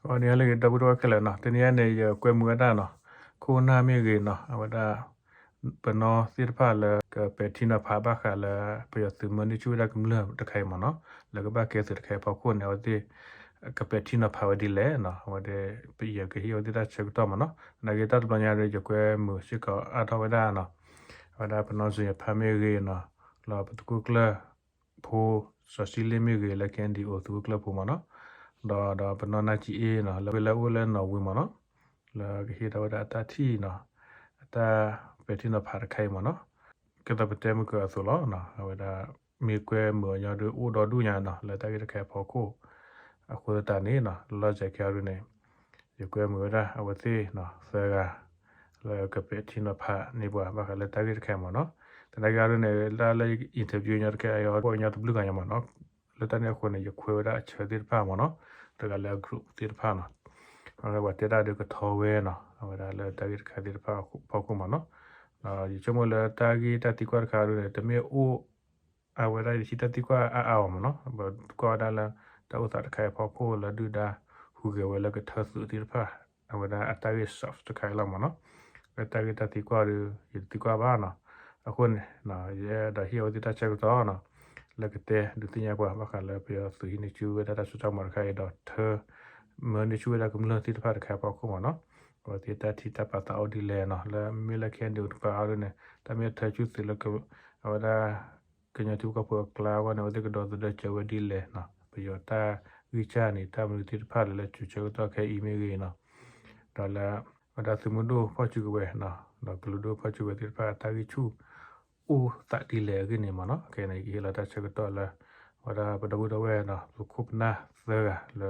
အဝဲန့ၣ်လၢဂ့ၤ ဒီပုၢ်ဝဲၢ်ခဲလၢာ်နီၤ, တနံၤအံၤန့ၣ် ယကွဲမုာ်ဝဲဒၣ်နီၤ, ခိၣ်နၢ်မ့ၢ်ဂ့ၤနီၤ, အဝဲဒၣ် ပနီၢ်သ့ၣ်တဖၣ်လၢကပဲာ်ထံနီၤဖးဘၣ်ဃးလၢ ပယီၤသုးမၢန့ၢ်ဆူၣ်ဝဲဒၣ်ကမျၢၢ်တခါအံၤမ့ၢ်နီၤ, လၢကဘၣ်ကဲသုးတခါအံၤအဖီခိၣ်န့ၣ် အဝဲသ့ၣ် ကပဲာ်ထံနီၤဖးဝဲဒ်လဲၣ်နီၤ, အဝဲဒၣ် ပယီၤကဟ့ၣ်အဝဲသ့ၣ်တၢ်ဆၢကတီၢ်မ့ၢ်နီၤ, သနာ်က့တၢ်တဘျီညါဒီး ယကွဲမုာ်စ့ၢ်ကီးအါထီၣ်ဝဲဒၣ်နီၤ, အဝဲဒၣ်ပနီၢ်စံယဖါမ့ၢ်ဂ့ၤနီၤ, လၢပသုးခိၣ်ကျၢၢ်ဖိ စီၤစံလ့ၣ်မ့ၢ်ဂ့ၤလၢ KNDO သုးခိၣ်ကျၢၢ်ဖိမ့ၢ်နီၤ, ဒီး ဒီးပနီၢ်နၢ်ကံအ့နီၤ လၢဝဲလၢအိၣ်လၢနီၣ်ဝ့မ့ၢ်နီၤ, လၢကဟ့ၣ်ထီၣ်ဝဲဒၣ်အတၢ်ထံၣ်နီၤ, အတၢ်ပဲာ်ထံနီၤဖးတခါအံၤမ့ၢ်နီၤ, ကဲသိးပတဲမုၢ်ကၢအသိးလီၤ, အဝဲဒၣ်မ့ၢ်ကွဲမုာ်အညီဒီးအိၣ်ဒီဒူၣ်ညါနီၤ လၢတၢ်ဂ့ၢ်တခါအံၤအဖီခိၣ်, အဃိသတးန့ၣ်နီၤ လီၤစဲၤခဲအံၤဒ်န့ၣ် ယကွဲမုာ်ဝဲဒၣ်အဝဲသ့ၣ်နီၤ သၢဂၤ လၢကပဲာ်ထံနီၤဖးန့ၢ်ပှၤဘၣ်ဃးလၢတၢ်ဂ့ၢ်တခါအံၤမ့ၢ်နီၤ, သနာ်က့အံၤဒ်န့ၣ် တၢ်လၢ interview ညီတခါအံၤ အီၤညီတဘျုးဂၤညါမ့ၢ်နီၤ, လၢတၢ်န့ၣ်အဃိန့ၣ် ယခွဲးဝဲဒၣ်အဆၢသ့ၣ်တဖၣ်မ့ၢ်နီၤ, တဂၤလၢအ group သ့ၣ်တဖၣ်နီၤ, လၢပှၤတဲတၢ်ဒီးကထီဝဲနီၤ အဝဲဒၣ်လၢတၢ်ဂ့ၢ်တခါသ့ၣ်တဖၣ်အဖီခိၣ်မ့ၢ်နီၤ, ဒီးယဆိကမိၣ်လၢတၢ်ဂ့ၢ်တၢ်သံကွၢ်တခါအံၤဒ်န့ၣ် တမ့ၢ်အိၣ် အဝဲဒၣ်ယထံၣ်တၢ်သံကွၢ်အါအါအီၤမ့ၢ်နီၤ, ပကွၢ်ဝဲဒၣ်လၢ တၢ်အိၣ်သးတခါအံၤအဖီခိၣ်လၢဒုၣ်ဒါဟူးဂဲၤဝဲလၢကထၢသုးသ့ၣ်တဖၣ်, အဝဲဒၣ်အတၢ်ဂ့ၢ် soft တခါအံၤလီၤမ့ၢ်နီၤ, လၢတၢ်ဂ့ၢ်တၢ်သံကွၢ်ဒီး ယတသံကွၢ်ဘၣ်နီၤ, အဃိန့ၣ် ယအဲၣ်ဒိးဟ့ၣ်အဝဲသ့ၣ်တၢ်ဆၢကတီၢ်နီၤ, လၢကတဲဒုးသ့ၣ်ညါပှၤဘၣ်ဃးလၢပယီၤသုးဟံးန့ၢ်ဆူၣ်ဝဲဒၣ်တၢ်စိတၢ်ကမီၤတခါအံၤဒီးထၢ မၢန့ၢ်ဆူၣ်ဝဲဒၣ်ကမျၢၢ်သ့ၣ်တဖၣ်တခါအံၤအဖီခိၣ်မ့ၢ်နီၤ, အဝဲသ့ၣ်တၢ်ထံၣ်တၢ်ပာ်သးအိၣ်ဒ်လဲၣ်နီၤ, လၢမ့မ့ၢ်လၢ KNDO တကပၤအံၤဒ်န့ၣ် တၢ်မ့ၢ်ထၢဆူၣ်သုးလၢ အဝဲဒၣ် ကညီထံဖိကီၢ်ဖိအကျါအဂီၢ်န့ၣ် အဝဲသ့ၣ်ကဒီသဒၢစၢၤဝဲဒ်လဲၣ်နီၤ, ပယီၤတၢ်ဂံၢ်စၢ်န့ၣ် တၢ်မနုၤသ့ၣ်တဖၣ်လဲၣ်လၢ စိၤဆၢကတီၢ်ခဲအံၤမ့ၢ်ဂ့ၤနီၤ, ဒီးလၢ အဝဲဒၣ်သုးမုၢ်ဒိၣ်ဖီၣ်စုကဝဲၤနီၤ, ဒီးကလုာ်ဒိၣ်ဖီၣ်စုကဝဲၤသ့ၣ်တဖၣ် တၢ်ဂံၢ်ဆူၣ်အိၣ်သးဒ်လဲၣ်အဂ့ၢ်န့ၣ်မ့ၢ်နီၤ, ခဲအံၤန့ၣ် ယကဟ့ၣ်လီၤတၢ်ဆၢကတီၢ်လၢ အဝဲဒၣ်ပဒီပုၢ်ဒီဝဲၢ်နီၤ ပခိၣ်ပနၢ်သၢဂၤလၢ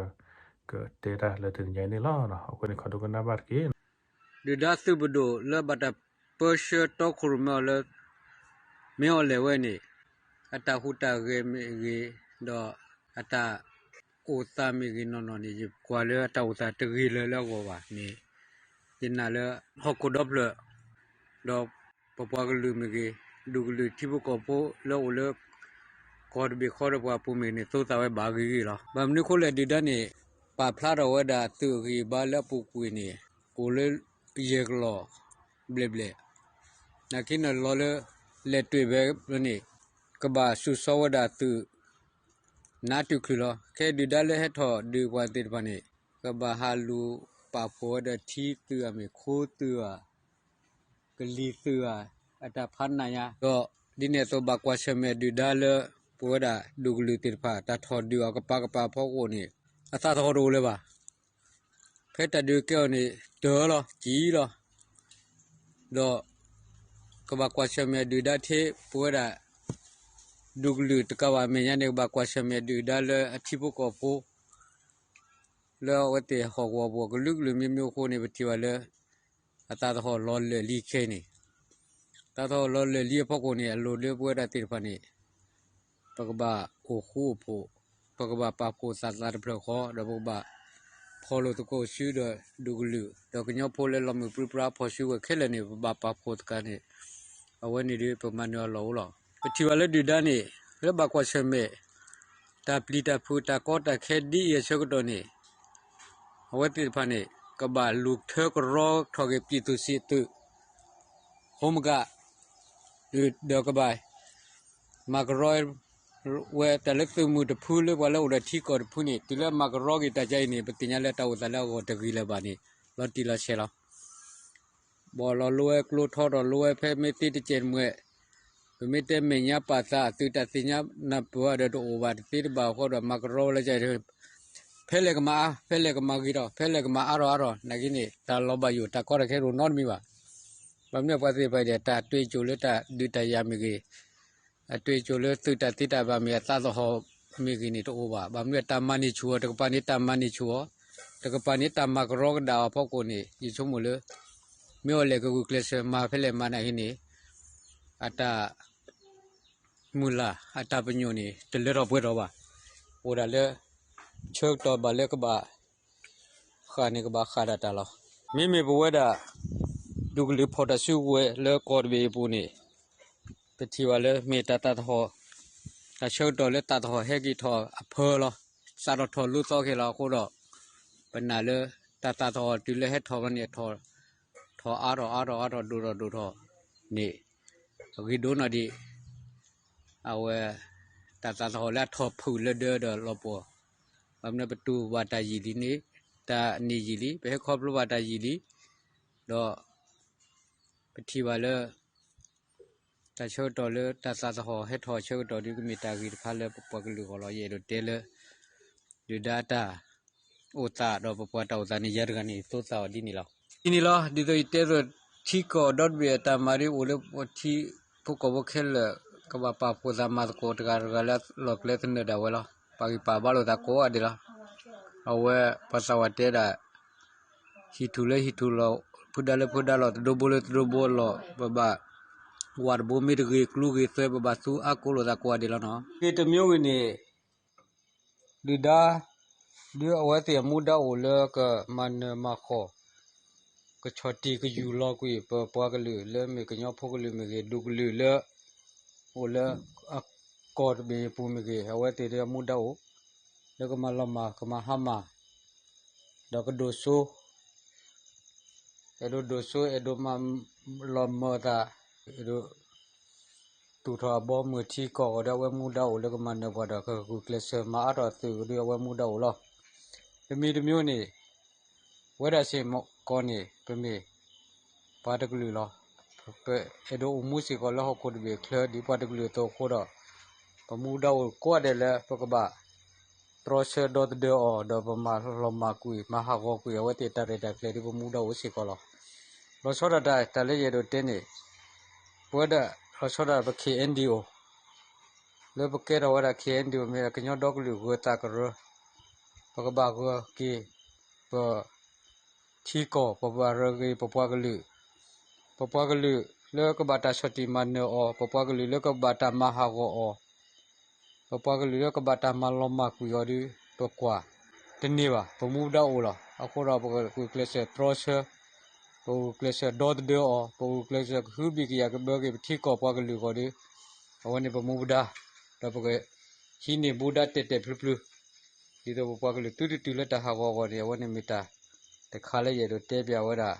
ကတဲတၢ်လၢတနံၤညါအံၤန့ၣ်လီၤ. အဃိန့ၣ် ခီဒိကနၣ်ဘၣ်တက့ၢ်. ဒုၣ်ဒါသုးပဒိၣ်လၢဘၣ်တၢ်ပၢဆှၢတီခိၣ်ရိၣ်မဲအီၤလၢ မ့ၢ်အီၤလဲၣ်ဝဲန့ၣ် အတၢ်ဟူးတၢ်ဂဲၤမ့ၢ်ဂ့ၤ, ဒီးအတၢ်အိၣ်သးမ့ၢ်ဂ့ၤနီၢ်နီၢ်န့ၣ် ယကွၢ်လၢအတၢ်အိၣ်သးတဂ့ၤလၢၤလၢအဂီၢ်ဘၣ်န့ၣ်, ယနာ်လၢဟီၣ်ခိၣ်ဒီဖျၢၣ် ဒီးပပှၤကလုာ်မ့ၢ်ဂ့ၤ, ဒူၣ်ကလုာ်ထံဖိကီၢ်ဖိလၢအိၣ်လၢ ကီၢ်တဘ့ၣ်ဃီဒီးပှၤပူၤမ့ၢ်ဂ့ၤန့ၣ် သိသးဝဲဘၣ်ဂ့ၤဂ့ၤလီၤ. ဘၣ်မနုၤအဃိလဲၣ် ဒုၣ်ဒါန့ၣ် ပာ်ဖျါထီၣ်ဝဲဒၣ်သုးအဂံၢ်အဘါလၢအပူၤကွံာ်န့ၣ် အိၣ်လၢယဲၢ်ကလီၢ်ဘျဲၣ်ဘျဲၣ်, နာ်က့န့ၣ်လီၤလၢ လဲၤတွံၢ်ဘဲန့ၣ် ကဘၣ်စူၤစီဝဲဒၣ်သုး နါတုၤချုးလီၤ. ခဲဒုၣ်ဒါလၢဟဲထီၣ်ဒုးပှၤသ့ၣ်တဖၣ်န့ၣ် ကဘၣ်ဟးလူၤပာ်ဖှိၣ်ဝဲဒီးထံသုးဧါမ့ၢ် ခိသုးဧါ ကလံၤသုးဧါ အတၢ်ဖးနးညါ ဒီးဒ်န့ၣ်အသိးဘၣ်ကွၢ်ဆၢၣ်မဲာ်ဒုၣ်ဒါလၢ ပဝဲဒၣ်ဒူၣ်ကလုာ်သ့ၣ်တဖၣ် တၢ်ထီၣ်ဒုးအီၤကပၤကပၤအဖီခိၣ်န့ၣ် အသးသဟီၣ်တအိၣ်လၢၤဘၣ်. ဖဲတၢ်ဒုးကဲအီၤန့ၣ် တၢၢ်လီၤ ကံလီၤ. ဒီးကဘၣ်ကွၢ်ဆၢၣ်မဲာ်ဒုၣ်ဒါထဲ ပဝဲဒၣ် ဒူၣ်ကလုာ်တကးဘၣ်အမဲာ်ညါန့ၣ် ကဘၣ်ကွၢ်ဆၢၣ်မဲာ်ဒုၣ်ဒါလၢအထံဖိကီၢ်ဖိ လၢအဝဲသ့ၣ်ဟီၣ်ကဝီၤပူၤကလုာ်ကလုာ်မ့ၢ်မ့ၢ်အဃိန့ၣ် ပထံၣ်ဘၣ်လၢ အသးသဟီၣ်လီၤလၢာ်လံခဲအံၤန့ၣ်, သးသဟီၣ်လီၤလၢာ်လံအဖီခိၣ်န့ၣ် အလိၣ်လၢပဝဲဒၣ်သ့ၣ်တဖၣ်န့ၣ် ပကဘၣ်အိၣ်ဃူအိၣ်ဖိး, ပကဘၣ်ပာ်ဖှိၣ်သးသးတဖျၢၣ်ဃီ ဒီးပကဘၣ်ဖီၣ်လိာ်သကိးဆူဒီးဒူၣ်ကလုာ် ဒီးကညီဖိလၢလီၤမုၢ်ပြံပြါဖီၣ်စုကဝဲၤခဲလၢာ်န့ၣ် ပဘၣ်ပာ်ဖှိၣ်သကိးန့ၣ် အဝဲန့ၣ်ဒီးပမၤနၢၤအလီၢ်အိၣ်လီၤ. ပထံၣ်ဘၣ်လၢဒုၣ်ဒါန့ၣ် လၢဘၣ်ကွၢ်ဆၢၣ်မဲာ် တၢ်ပျံၤတၢ်ဖုးတၢ်ကီတၢ်ခဲဒ်အံၤအဆၢကတီၢ်န့ၣ် အဝဲသ့ၣ်တဖၣ်န့ၣ် ကဘၣ်လူၤထၢကရီထီၣ်က့ၤပျံၤသုးစံးသုး ဃိမကၣ် ဒီးကဘၣ် မၤကရီဝဲတၢ်လၢသုးမုၢ်တဖုလၢပှၤလၢအိၣ်ဒီးထံကီၢ်တဖုန့ၣ် တုၤလၢမၤကရီက့ၤတၢ်ကါအံၤန့ၣ် ပသ့ၣ်ညါလၢတၢ်အိၣ်သးလၢအဂီၢ်တဂ့ၤလၢၤဘၣ်န့ၣ် လီၤတံၢ်လီၤဆဲးလီၤ. ဘီၣ်လီၤလိဝဲကျိထီထီၣ်လိဝဲဖဲမ့ၢ်သ့တစဲးတမှဲး, ပမ့ၢ်တဲမဲာ်ညါပာ်သးအသုးတၢ်သ့ၣ်ညါနၢ်ပၢၢ်အီၤဒီးတအိၣ်ဘၣ်တသ့တဘၣ်အဃိဒီး မၤကရီဝဲလၢက ဖဲလဲၣ်ကမၤအါ, ဖဲလဲၣ်ကမၤဂ့ၤထီၣ်, ဖဲလဲၣ်ကမၤအါထီၣ်အါထီၣ်, နာ်က့န့ၣ် တၢ်လီၤဘၣ်ယိၣ်တၢ်ကီတၢ်ခဲတအိၣ်နီတမံၤဘၣ်. ဘၣ်မနုၤပှၤသ့ၣ်တဖၣ်ဒီး တၢ်အတွေ့အကြုံလၢတၢ်ဒုးတၢ်ယၤမ့ၢ်ဂ့ၤ, အတွေ့အကြုံလၢသုးတၢ်သ့တၢ်ဘၣ်မ့ၢ်အသးသဟီၣ်မ့ၢ်ဂ့ၤန့ၣ်တအိၣ်ဘၣ်. ဘၣ်မနုၤတၢ်မၤန့ၢ်ဆူၣ်အီၤ, တကပၤန့ၣ်တၢ်မၤန့ၢ်ဆူၣ်အီၤ, တကပၤန့ၣ်တၢ်မၤကရီကဒါအီၤအဖီခိၣ်န့ၣ် ယဆိကမိၣ်လၢ မ့ၢ်အီၤလဲၣ်ကဂုာ်ကျဲးစၢးမၤဖဲလဲၣ်မၤနာ်က့န့ၣ် အတၢ် မုၢ်လၢ်အတၢ်ပညိၣ်န့ၣ် တလၢထီၣ်ပှဲၤထီၣ်ဘၣ်. အိၣ်ဒၣ်လၢ ဆၢကတီၢ်ဘၣ်လၢကဘၣ် ဃၣ်န့ၣ်ကဘၣ်ဃၣ်ဒၣ်တၢ်လီၤ. မ့မ့ၢ်ပဝဲဒၣ် ဒူၣ်ကလုာ်ဖီၣ်တၢ်စုကဝဲၤလၢကီၢ်တဘ့ၣ်အပူၤန့ၣ် ပထံၣ်ဘၣ်လၢမ့ၢ်တၢ်သးသဟီၣ်, တၢ်ဆၢကတီၢ်လၢသးသဟီၣ်ဟဲက့ၤထီၣ်အဖၢလီၤ. စးထီၣ်ထီၣ်လူသီခဲလၢာ်အဃိဒီး ပနာ်လၢ တၢ်သးသဟီၣ်တုၤလၢဟဲထီၣ်ဘၣ်န့ၣ် ထီၣ်အါထီၣ်အါထီၣ်အါထီၣ်ဒိၣ်ထီၣ်ဒိၣ်ထီၣ်န့ၣ် အဂ့ၤဒိၣ်နီၢ်ဒံး အဝဲ တၢ်သးသဟီၣ်လၢအထီၣ်ဖုၣ်လၢဒၢဒီးလီၤပှီၢ်, ဘၣ်မနုၤပတူၢ်ဘၣ်တၢ်ယံာ်လံန့ၣ် တၢ်န့ၢ်ယံာ်လံ ပဟဲခီဖျိဘၣ်တၢ်ယံာ်လံ, ဒီး ပထံၣ်ဘၣ်လၢ တၢ်ဆၢကတီၢ်လၢတၢ်သးသဟီၣ်ဟဲထီၣ်ဆၢကတီၢ်ဒီး ကမ့ၢ်တၢ်ဂ့ၤတခါလၢပပှၤကလုာ်အဂီၢ်လီၤ. ယအဲၣ်ဒိးတဲလၢ ဒုၣ်ဒါတၢ်အိၣ်သးဒီးပပှၤတၢ်အိၣ်သးန့ၣ် ယၤတဂၤန့ၣ် သိသးအီၤဒ်န့ၣ်လီၤ. ဒ်န့ၣ်လီၤ. ဒ်သိးယတဲသိး ထံကီၢ်ဒီတဘ့ၣ်အတၢ်မၤဒ်အိၣ်လၢပထံဖိကီၢ်ဖိခဲလၢာ် ကဘၣ်ပာ်ဖှိၣ်သးမၤသကိးတဂၤတဂၤလၢလီၢ်ကျဲသနၢၣ်ဒၣ်ဝဲလီၤ. ပာ်ဂံၢ်ပာ်ဘါလိာ်သးကိးဂၤဒဲးလီၤ. အဝဲပှၤသးဝးတဲဒၣ် ဟံၣ်ထူၣ်လၢဟံၣ်ထူၣ်လီၤ, ဖုဒါလၢဖုဒါလီၤ, တဒိဘိလၢတဒိဘိလီၤ. ပဘၣ် ဝးတဘိမ့ၢ်တဂ့ၤ ကျူဂ့ၤသၢ ပဘၣ်သူအါကိးလိာ်သးကိးဂၤဒဲးလီၤနီၤ. ဂ့ၤတမံၤဝံၤန့ၣ် ဒုၣ်ဒါ ဒ်အဝဲသ့ၣ်အမူဒါအိၣ်လၢကမၤနၢၤမၤဃီၣ် ကဆီၣ်တံၢ်ကယူၢ်လီၤကွံာ် ပပှၤကလုာ်လၢမ့ၢ်ကညီဖိကလုာ်မ့ၢ်ဂ့ၤ ဒူကလုာ်လၢ အိၣ်လၢအကီၢ်တဘ့ၣ်အပူၤမ့ၢ်ဂ့ၤ အဝဲသ့ၣ်ဒီးအမူဒါအိၣ် လၢကမၤလီၤမၢ် ကမၤဟါမၢ် ဒီးကဒိၣ်စိ အဲၣ်ဒိးဒိၣ်စိ အဲၣ်ဒိးမၤလီၤမၢ်အသး အဲၣ်ဒိး သူၣ်ထီၣ်အဘီမုၢ်ထံကီၢ်အဂီၢ်ဒီး အဝဲမူဒါအိၣ်လၢကမၤနၢၤပှၤဒီး ကဂုာ်ကျဲးစၢးမၤအါထီၣ်အသုးဒီး အဝဲမူဒါအိၣ်လီၤ. တမံၤတမံၤန့ၣ် ဝဲဒၣ်စ့ၢ်ကီးန့ၣ် ပမ့ၢ်ပှၤတကလုာ်လီၤ. ပအဲၣ်ဒိးအိၣ်မူစ့ၢ်ကီးလၢဟီၣ်ခိၣ်တဘ့ၣ်အချၢ ဒ်ပှၤတကလုာ်အသိးအဃိဒီး ပမူဒါအိၣ်ကိးဂၤဒဲးလၢ ပကဘၣ် တြီဆၢဒီသဒၢအီၤ ဒီးပမၤလီၤမၢ်ကွံာ် မၤဟးဂီၤကွံာ် အဝဲသ့ၣ်တၢ်ရဲၣ်တၢ်ကျဲၤဒ်ပမူဒါအိၣ်စ့ၢ်ကီးလီၤ. လီၤဆီဒၣ်တၢ် တၢ်လၢယအဲၣ်ဒိးတဲန့ၣ် ပဝဲဒၣ် လီၤဆီဒၣ်ပ ခ့ၣ်အဲၣ်ဒိၣ် လၢပကဲထီၣ်ဝဲဒၣ် ခ့ၣ်အဲၣ်ဒိၣ် မ့ၢ်ကညီဒီကလုာ်ဂၢၤသးကရၢ ပကဘၣ်ဂၢၢ်က့ၤ ပ ထံကီၢ် ပဘၣ်ဂၢၢ်က့ၤ ပပှၤကလုာ် ပပှၤကလုာ်လၢကဘၣ်တၢ်ဆီၣ်တံၢ်မၤနၢၤအီၤ ပပှၤကလုာ်လၢကဘၣ်တၢ်မၤဟးဂီၤအီၤ ပပှၤကလုာ်လၢကဘၣ်တၢ်မၤလီၤမၢ်ကွံာ်အီၤဒီး ပကွၢ်တန့ၢ်ဘၣ် ပမူဒါအိၣ်လီၤ. အဃိဒီးပကဂုာ်ကျဲးစၢးတြီဆၢ ပဂုာ်ကျဲးစၢးဒီသဒၢအီၤ ပဂုာ်ကျဲးစၢးကဟုဘံၣ်ကယာ်ကဘၢက့ၤ ပထံကီၢ်ပှၤကလုာ်အဂီၢ်ဒီး အဝဲန့ၣ်ပမူဒါ ဒီးပက ဟံးန့ၢ်မူဒါတဲာ်တဲာ်ဖျုဖျု ဒ်သိးပပှၤကလုာ်သုတတုၤလၢတၢ်ဟးဂီၤအဂီၢ်န့ၣ် အဝဲန့ၣ်မ့ၢ်တၢ်တခါလၢယအဲၣ်ဒိးတဲပၠးဝဲဒၣ်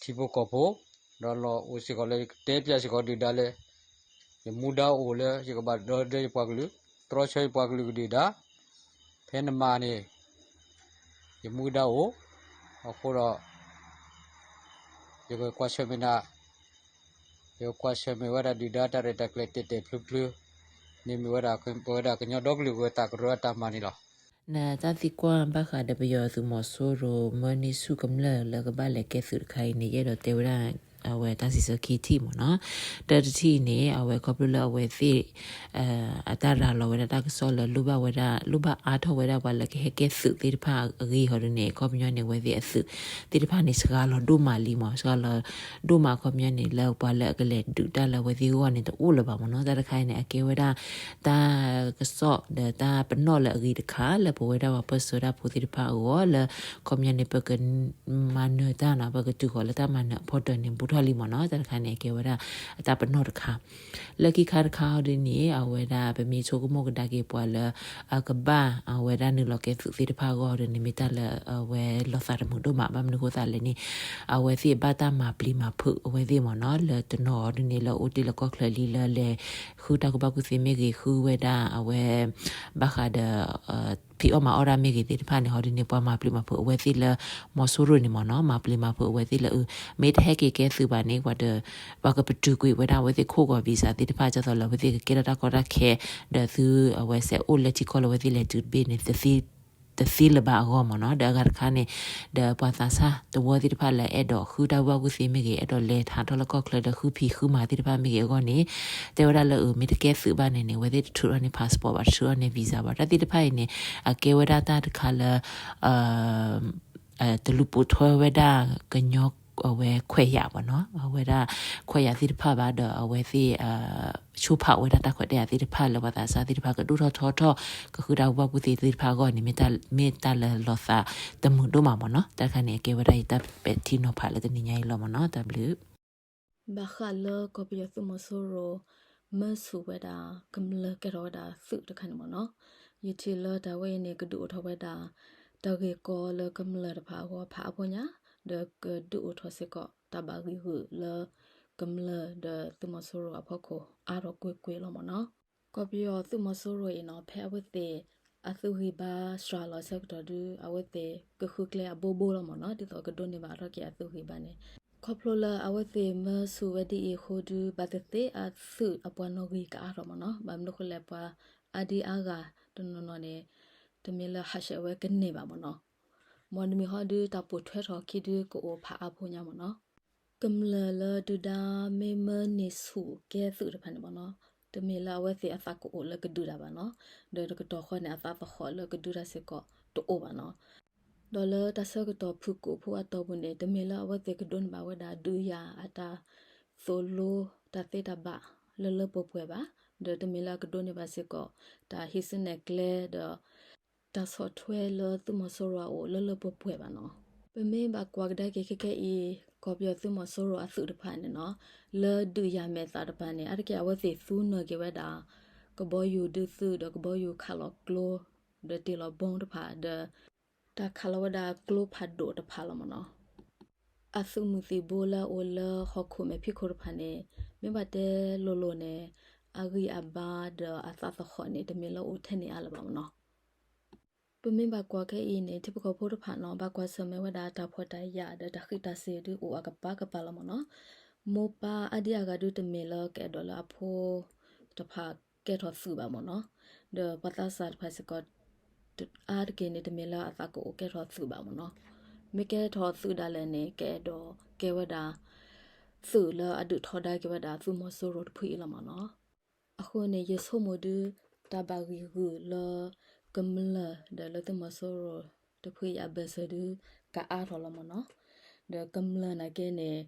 ထံဖိကီၢ်ဖိ ဒီးလီၤအိၣ်စ့ၢ်ကီးလၢယကတဲပၠးစ့ၢ်ကီးဒုၣ်ဒါလၢ ယမူဒါအိၣ်လၢ ယကဘၣ်ဒီသဒၢယပှၤကလုာ် တြီဆၢယပှၤကလုာ်ကဒုၣ်ဒါ ဖဲနမၤန့ၣ် ယမူဒါအိၣ် အဃိဒီး ယကကွၢ်ဆၢၣ်မဲာ်နၤ ယကကွၢ်ဆၢၣ်မဲာ်ဝဲဒၣ်ဒုၣ်ဒါတၢ်ရဲၣ်တၢ်ကျဲၤတဲာ်တဲာ်ဖျုဖျု န့ၣ်မ့ၢ်ဝဲဒၣ် ပဝဲဒၣ်ကညီဒီကလုာ်ဂၢၤသးကရၢအတၢ်မၤန့ၣ်လီၤ. နတၢ်သံကွၢ်ဘၣ်ဃးဒီးပယီၤသုးမီၤစိရိၤ မၢန့ၢ်ဆူၣ်ကမျၢၢ်လၢကဘၣ်လဲၤကဲသုးတခါအံၤန့ၣ် ယအဲၣ်ဒိးတဲဝဲဒၣ် အဝဲတၢ်စံးဆၢခံထံၣ်မ့ၢ်နီၤ. တၢတထံၣ်အံၤန့ၣ် အဝဲခီဖျိလၢအဝဲသ့ၣ် အတၢ်ရၤလီၤဝဲဒၣ်တၢ်ကစီၣ်လၢလိၣ်ဘၣ်ဝဲဒၣ် လိၣ်ဘၣ်အါထီၣ်ဝဲဒၣ်ပှၤလၢကဟဲကဲသုးသ့ၣ်တဖၣ်အဂ့ၢ်ဟီဒ်န့ၣ် အခီပညီန့ၣ် အဝဲသ့ၣ်အသုးသ့ၣ်တဖၣ်န့ၣ် စှၤလီၤဒိၣ်မးလံမ့ၢ် စှၤလီၤဒိၣ်မးအခီပညီန့ၣ် လၢပှၤလၢအကလဲၤဒုးတၢ်လၢအဝဲသ့ၣ်အဂီၢ်န့ၣ် တအိၣ်လၢၤဘၣ်မ့ၢ်နီၤ. တၢ်တခါအံၤန့ၣ် အကဲဝဲဒၣ် တၢ်ကစီၣ်ဒီးတၢ်ပနီၣ်လၢအဂ့ၤတခါ လၢပဝဲဒၣ်ပှၤပၢၢ်ဆၢတၢ်ဖိသ့ၣ်တဖၣ်အဂီၢ်လၢ အခီပညီန့ၣ် ပကမၤနၢၤတၢ်နီၤ ပကတုၤဃီၤလၢတၢ်မၤနၢၤအဖီတၢၢ်န့ၣ် ဘူးထီၣ်လံမ့ၢ်နီၤ. တၢ်တခါန့ၣ် အကဲဝဲဒၣ်အတၢ်ပနီၣ်တခါ လၢခံခါတခါဟီဒ်န့ၣ် အဝဲဒၣ်ပမ့ၢ်ဆိကမိၣ်ကဒါက့ၤပှၤလၢ အကဘၣ်အဝဲဒၣ်နုာ်လီၤကဲသုးသ့ၣ်တဖၣ်အဂီၢ်ဟီဒ်န့ၣ် မ့ၢ်တၢ်လၢအဝဲလီၤသးတမုာ်ဒိၣ်မး ဘၣ်မနုၤအဃိသတးလဲၣ်န့ၣ် အဝဲသ့ၣ်ဘၣ်တၢ်မၤပျံၤမၤဖုးအဝဲသ့ၣ်မ့ၢ်နီၤ လၢတနီၤဟီဒ်န့ၣ် လၢအအိၣ်တ့ၢ်လၢကီၢ်ချၢလံလၢလဲၤဃုတၢ်ကူၣ်ဘၣ်ကူၣ်သ့မ့ၢ်ဂ့ၤ ဃုဝဲဒၣ်အဝဲ ဘၣ်ဃးဒီး ဖံးအီၣ်မၤအီၣ်တၢ်မ့ၢ်ဂ့ၤသ့ၣ်တဖၣ်န့ၣ် ဟီဒ်န့ၣ် ပှၤမၤပျံၤမၤဖုးအဝဲသ့ၣ်လၢ မီၤစိရိၤန့ၣ်မ့ၢ်နီၤ မၤပျံၤမၤဖုးအဝဲသ့ၣ်လၢ မ့ၢ်တဟဲက့ၤကဲသုးဘၣ်န့ၣ် ပှၤကပတုာ်ကွံာ်ဝဲဒၣ်အဝဲသ့ၣ်ခိၣ်ဂီၤ visa သ့ၣ်တဖၣ် ဒ်သိးလၢအဝဲသ့ၣ်ကကဲထီၣ်တၢ်ကီတၢ်ခဲ ဒီးသုအဝဲစဲးအိၣ်လၢထံကီၢ်လၢအဝဲသ့ၣ်လဲၤတုၤတဘ့ၣ်န့ၣ် တသ့လၢၤဘၣ်အဂီၢ်မ့ၢ်နီၤ ဒီးအဂၤတခါန့ၣ် ဒီးပှၤသးစၢ်သဝီသ့ၣ်တဖၣ်လၢအဲၣ်ဒိးဃုတၢ်ကူၣ်ဘၣ်ကူၣ်သ့မ့ၢ်ဂ့ၤ အဲၣ်ဒိးလဲၤထးထီၣ်လၢကီၢ်ချၢဒီးဃုဖံးဃုမၤသ့ၣ်တဖၣ်မ့ၢ်ဂ့ၤအဂီၢ်န့ၣ် တဲဝဲဒၣ်လၢအမ့ၢ်တကဲသုးဘၣ်န့ၣ်န့ၣ် အဝဲသ့ၣ်တထုးထီၣ်န့ၢ် passport ဘၣ် တထုးထီၣ်န့ၢ် visa ဘၣ် တၢ်သ့ၣ်တဖၣ်အံၤန့ၣ် အကဲဝဲဒၣ်တၢ်တခါလၢ တလူၤပိာ်ထွဲဝဲဒၣ်ကညီအဝဲခွဲးယာ်ဘၣ်နီၤ အဝဲဒၣ်ခွဲးယာ်သ့ၣ်တဖၣ်ဘၣ်ဒီးအဝဲသ့ၣ် ဆိဖးဝဲဒၣ်တၢ်ခွဲးတၢ်ယာ်သ့ၣ်တဖၣ်လၢပှၤသးစၢ်သ့ၣ်တဖၣ်ကဒိၣ်ထီၣ်ထီထီၣ် ကဃုတၢ်ကူၣ်ဘၣ်ကူၣ်သ့သ့ၣ်တဖၣ်အဂီၢ်န့ၣ် မ့ၢ်တၢ်လၢလီၤသးတမုာ်ဒိၣ်မးမ့ၢ်နီၤ တၢ်တခါန့ၣ် အကဲဝဲဒၣ်ယတၢ်ပဲာ်ထံနီၤဖးလၢတနံၤညါအံၤလီၤမ့ၢ်နီၤ တၢ်ဘျုး ဘၣ်ဃးလၢကီၢ်ပယီၤသုးမီၤစိရိၤ မၢဆူၣ်ဝဲဒၣ် ကမျၢၢ်ကဲထီၣ်ဝဲဒၣ်သုးတခါန့ၣ်မ့ၢ်နီၤ, ယထံၣ်လၢတၢ်ဝဲအံၤန့ၣ် ကဒုးအိၣ်ထီၣ်ဝဲဒၣ် တၢ်ဂ့ၢ်ကီလၢကမျၢၢ်တဖၣ်အဂီၢ်ဖးအါဖိညါ, ဒီးကဒုးအိၣ်ထီၣ်စ့ၢ်ကီးတၢ်ဘၣ်ဂံၢ်ဂုာ်လၢ ကမျၢၢ်ဒီးသုးမီၤစိရိၤအဖီခိၣ်အါထီၣ်ကွ့ၢ်ကွ့ၢ်လီၤမ့ၢ်နီၤ. ကီၢ်ပယီၤသုးမီၤစိရိၤအံၤနီၤ ဖဲအဝဲသ့ၣ်အသုးဂံၢ်ဘါစှၤလီၤအဆၢကတီၢ်ဒုး အဝဲသ့ၣ်ကဃုကျဲအဘိဘိလီၤမ့ၢ်နီၤ, ဒ်သိးကဒိးန့ၢ်ဘၣ်အထီၣ်က့ၤအသုးဂံၢ်ဘါန့ၣ်, ခီဖျိလၢအဝဲသ့ၣ်မၢဆူၣ်ဝဲဒ်အံၤအဃိဒုး ဘၣ်သ့ၣ်သ့ၣ်အသုးအပှၤနီၣ်ဂံၢ်ကအါထီၣ်မ့ၢ်နီၤ, ဘၣ်မနုၤဃိလဲၣ် ပှၤအါဒံအါဂၤတနီၤနီၤန့ၣ် တမ့ၢ်လၢဟးဆှဲးဝဲကန့ၢ်ဘၣ်မ့ၢ်နီၤ, မ်တမံၤဃီဒုး တၢ်ပိာ်ထွဲထီၣ်ခံဒုးကအိၣ်ဖးအါဖိညါမ့ၢ်နီၤ. ကမျၢၢ်လၢဒုၣ်ဒါမ့ၢ်မၢန့ၢ်ဆူၣ်ကဲသုးတဖၣ်န့ၣ်မ့ၢ်နီၤ, တမ့ၢ်လၢအဝဲသ့ၣ်အသးကအိၣ်လၢကဒုးတၢ်ဘၣ်နီၤ, ဒီးတကတီၢ်ဃီန့ၣ် အသးသဟီၣ်လၢကဒုးတၢ်စ့ၢ်ကီးတအိၣ်ဘၣ်နီၤ. ဒီးလၢတၢ်ဆၢကတီၢ်ဖုၣ်ကိာ်ဖိအတီၢ်ပူၤန့ၣ် တမ့ၢ်လၢအဝဲသ့ၣ်ကဒိးန့ၢ်ဘၣ်ဝဲဒၣ်ဒုးယၤအတၢ်သိၣ်လိတၢ်သ့တၢ်ဘၣ်လၢလၢပှဲၤပှဲၤဘၣ်, ဒီးတမ့ၢ်လၢအကဒိးန့ၢ်ဘၣ်စ့ၢ်ကီး တၢ်ဟံးစုနဲၣ်ကျဲဒီး တၢ်ဆီၣ်ထွဲလၢသုးမီၤစိရိၤအအိၣ်လၢလၢပှဲၤပှဲၤဘၣ်နီၤ. ပမ့ၢ်ဘၣ်ကွၢ်ကဒါက့ၤခဲကနံၣ်အံၤ ကီၢ်ပယီၤသုးမီၤစိရိၤအသုးတဖၣ်န့ၣ်နီၤ, လၢဒုးယၤမဲာ်သၣ်တဖၣ်န့ၣ် အါတက့ၢ်အဝဲသ့ၣ်သူနၢၤက့ၤဝဲဒၣ် ကဘီယူၤဒုးသုးဒီးကဘီယူၤခးလီၤကျိ ဒီးတ့ၢ်လီၤဘီတဖၣ်ဒီး တၢ်ခးလီၤဝဲဒၣ်ကျိဖးဒိၣ်တဖၣ်လီၤမ့ၢ်နီၤ. အသုးမုၢ်သံၣ်ဘိလၢအအိၣ်လၢဟီၣ်ခိၣ်မဲာ်ဖံးခိၣ်တဖၣ်န့ၣ် မ့ၢ်ဘၣ်တဲလိၤလိၤန့ၣ် အဂံၢ်အဘါဒီးအသးသဟီၣ်န့ၣ် တမ့ၢ်လၢအိၣ်ထဲန့ၣ်အါလၢၤဘၣ်မ့ၢ်နီၤ. ပမ့ၢ်ဘၣ်ကွၢ်ခဲအံၤန့ၣ် ထံဖိကီၢ်ဖိတဖၣ်နီၤ ဘၣ်ကွၢ်ဆၢၣ်မဲာ်ဝဲဒၣ်တၢ်ဖှီၣ်တၢ်ယာ်ဒီးတၢ်ဃံးတၢ်စ့ၤဒုးအိၣ်အကပၤကပၤလီၤမ့ၢ်နီၤ. မိၢ်ပၢ်အါဒံအါဂၤဒုးတမ့ၢ်လၢကအဲၣ်ဒိးလၢအဖိတဖၣ်ကဲထီၣ်သုးဘၣ်မ့ၢ်နီၤ, ဒီးပှၤသးစၢ်တဖၣ်စ့ၢ်ကီး အါတက့ၢ်န့ၣ် တမ့ၢ်လၢအသးကအိၣ်ကဲထီၣ်သုးဘၣ်မ့ၢ်နီၤ. မ့ၢ်ကဲထီၣ်သုးဒၣ်လဲာ်န့ၣ် ကအဲၣ်ဒိးကဲဝဲဒၣ် သုးလၢအဒုးထီဒါက့ၤဝဲဒၣ်သုးမီၤစိရိၤတဖုအံၤလီၤမ့ၢ်နီၤ. အဃိန့ၣ် ယဆိကမိၣ်ဒုး တၢ်ဘၣ်ဂံၢ်ဂုာ်လၢ ကမျၢၢ်ဒီးလၢသုးမီၤစိရိၤတဖုအံၤအဘၢၣ်စၢၤဒုး ကအါထီၣ်လီၤမ့ၢ်နီၤ. ဒီးကမျၢၢ်နာ်က့န့ၣ်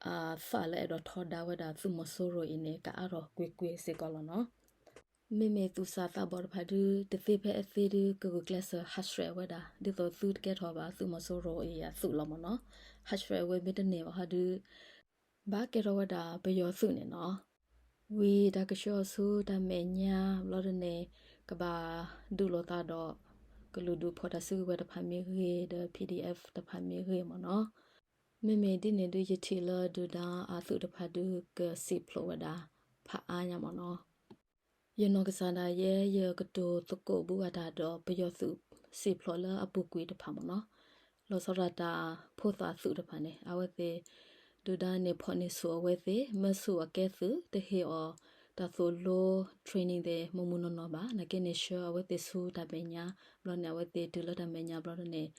အသးလၢအဲၣ်ဒိးထီဒါဝဲဒၣ်သုးမီၤစိရိၤအံၤန့ၣ် ကအါထီၣ်ကွ့ၢ်ကွ့ၢ်စ့ၢ်ကီးလီၤနီၤ. မ့မ့ၢ်သူၣ်စၢ်သးဘီၣ်တဖၣ်ဒုး တသ့ဖဲအသ့ဒုး ကဂုာ်ကျဲးစၢးဟးဆှဲးဝဲဒၣ် ဒ်သိးသုတကဲထီၣ်ဘၣ်သုးမီၤစိရိၤအံၤအသုးလီၤမ့ၢ်နီၤ. ဟးဆှဲးဝဲမ့ၢ်တန့ၢ်ဘၣ်ဟီဒုး ဘၣ်ကဲထီၣ်ဝဲဒၣ်ပယီၤသုးန့ၣ်နီၤ. ဝံၤတၢ်ကဆှၢအီၤဆူတၢ်မဲာ်ညါဘျီဒ်န့ၣ် ကဘၣ်ဒုးလိာ်သးဒီး ကလုာ်ဒူၣ်ဖီၣ်တၢ်စုကဝဲၤတဖၣ်မ့ၢ်ဂ့ၤ ဒီး PDF တဖၣ်မ့ၢ်ဂ့ၤမ့ၢ်နီၤ. မ့မ့ၢ်ဒ်န့ၣ်ဒုး ယထံၣ်လၢဒုၣ်ဒါအသုးတဖၣ်ဒုးကစံးဖျိးဝဲဒၣ်ဖးအါညါမ့ၢ်နီၤ. ယနီၢ်ကစၢ်ဒၣ်ယဲ ယကတိၤသကိးဘူးအတၢ်ဒီးပယီၤသုးစံးဖျိးလၢအပူၤကွံာ်တဖၣ်မ့ၢ်နီၤ. လီၤဆီဒၣ်တၢ်ဖိသၣ်သုးတဖၣ်န့ၣ် အဝဲသ့ၣ် ဒုၣ်ဒါန့ၣ်ဖီၣ်န့ၢ်ဆူၣ်အဝဲသ့ၣ် မၢဆူၣ်အကဲသုး တဟ့ၣ်အီၤတၢ်သိၣ်လိ training သ့ၣ် မုၢ်မုၢ်နီၢ်နီၢ်ဘၣ်. နာ်က့န့ၣ်ဆှၢအဝဲသ့ၣ်ဆူတၢ်မဲာ်ညါ ဘျီန့ၣ် အဝဲသ့ၣ်တုၤလၢတၢ်မဲာ်ညါဘျီန့ၣ်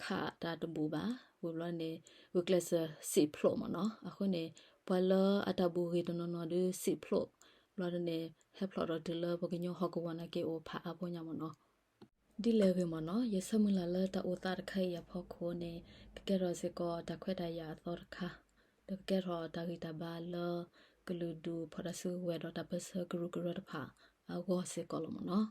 ခးတၢ်တဘူၣ်ဘၣ်. ဝံၤဘျီန့ၣ် ဂုာ်ကျဲးစၢးစံးဖျိးမ့ၢ်နီၤ. အဃိန့ၣ် ပှၤလၢအတၢ်ဘူၣ်ဂ့ၤတနီၤနီၤဒုးစံးဖျိး ဘျီန့ၣ် ဟဲဖျိးထီၣ်တုၤလၢပှၤကညီဟီၣ်ကဝီၤနာ်က့အိၣ်ဖးအါဖိညါမ့ၢ်နီၤ. ဒ်လဲၣ်ဂ့ၤမ့ၢ်နီၤ ယဆၢမုၢ်လၢ်လၢတၢ်အိၣ်သးတခါအံၤအဖီခိၣ်န့ၣ် ကကဲထီၣ်စ့ၢ်ကီးတၢ်ခွဲးတၢ်ယာ်အသီတခါ ဒီးကကဲထီၣ်တၢ်ဂံၢ်တၢ်ဘါလၢ ကလုာ်ဒူၣ်ဖီၣ်တၢ်စုကဝဲၤဒီးတၢ်ပၢၢ်ဆၢကရူၢ်ကရၢတဖၣ်အဂီၢ်စ့ၢ်ကီးလီၤမ့ၢ်နီၤ.